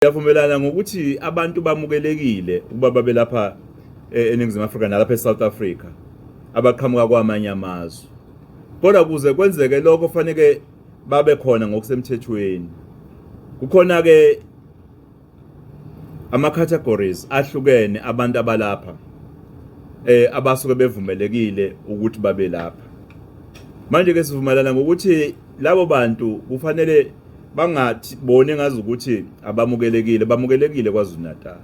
Siyavumelana ngokuthi abantu bamukelekile ukuba babe lapha eNingizimu Afrika nalapha eSouth Africa abaqhamuka kwamanye amazwe. Kodwa kuze kwenzeke lokho faneke babe khona ngokusemthethweni. Kukhona ke ama categories ahlukene abantu abalapha abasuke bevumelekile ukuthi babe lapha. Manje ke sivumelana ngokuthi labo bantu kufanele bangathi bone ngazi ukuthi abamukelekile, bamukelekile KwaZulu Natal.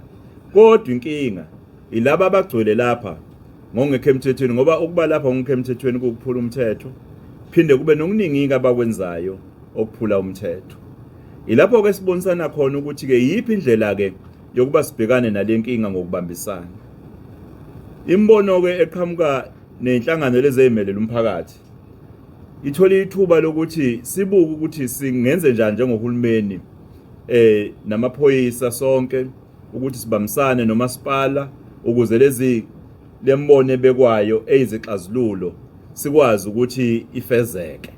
Kodwa inkinga ilaba abagcwele lapha ngongekho emthethweni, ngoba ukuba lapha ngongekho emthethweni kukuphula umthetho, phinde kube nokuningi abakwenzayo okuphula umthetho. Ilapho ke sibonisana khona ukuthi ke yiphi indlela ke yokuba sibhekane nale nkinga ngokubambisana. Imbono ke eqhamuka nenhlangano lezi ezimelela umphakathi ithola ithuba lokuthi sibuke ukuthi singenze njani njengohulumeni namaphoyisa sonke ukuthi sibambisane nomasipala ukuze lezi lembono ebekwayo eyizixazululo sikwazi ukuthi ifezeke.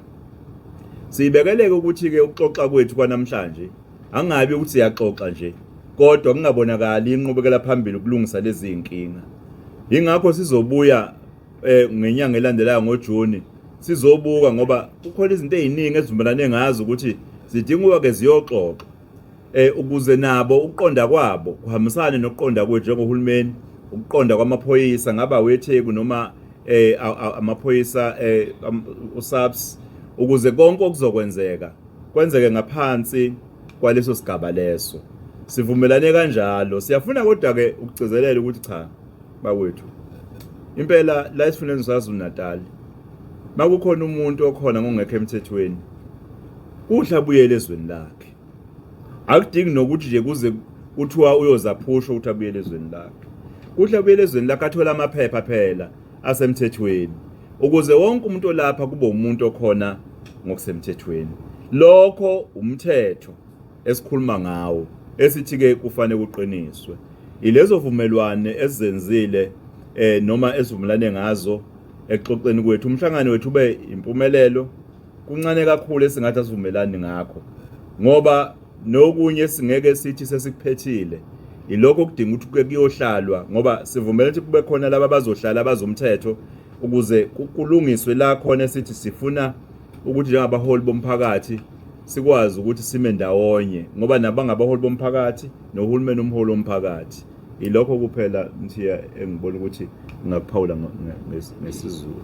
Siyibekeleke ukuthi ke ukuxoxa kwethu kwanamhlanje angabi ukuthi siyaxoxa nje kodwa kungabonakali inqubekela phambili ukulungisa lezi zinkinga. Ingakho sizobuya ngenyanga elandelayo ngoJuni sizobuka, ngoba kukhona izinto eziningi ezivumelane ngazo ukuthi zidinga ukuba ke ziyoxoxa ukuze nabo ukuqonda kwabo kuhambisane nokuqonda kwethu njengohulumeni, ukuqonda kwamaphoyisa ngaba weTheku noma amaphoyisa uSAPS, ukuze konke okuzokwenzeka kwenzeke ngaphansi kwaleso sigaba leso. Sivumelane kanjalo. Siyafuna kodwa ke ukugcizelela ukuthi cha bakwethu, impela la esifundeni saKwaZulu Natal makukhona umuntu okhona ngongekho emthethweni kuhle abuyele ezweni lakhe. Akudingi nokuthi nje kuze kuthiwa uyozaphusha ukuthi abuyele ezweni lakhe. Kuhle abuyele ezweni lakhe athole amaphepha phela asemthethweni ukuze wonke umuntu olapha kube umuntu okhona ngokusemthethweni. Lokho umthetho esikhuluma ngawo esithi ke kufanele kuqiniswe ilezo vumelwane esizenzile noma esivumelane ngazo exoxeni kwethu. Umhlangano wethu ube impumelelo, kuncane kakhulu esingathi asivumelani ngakho, ngoba nokunye singeke sithi sesikuphethile. Ilokho okudinga ukuthi kuke kuyohlalwa, ngoba sivumela ukuthi kube khona laba abazohlala abazomthetho ukuze kulungiswe la khona esithi sifuna ukuthi njengabaholi bomphakathi sikwazi ukuthi sime ndawonye, ngoba nabangabaholi bomphakathi nohulumeni umholi womphakathi. Ilokho kuphela Mthiya engibona ukuthi ngingakuphawula ngesiZulu.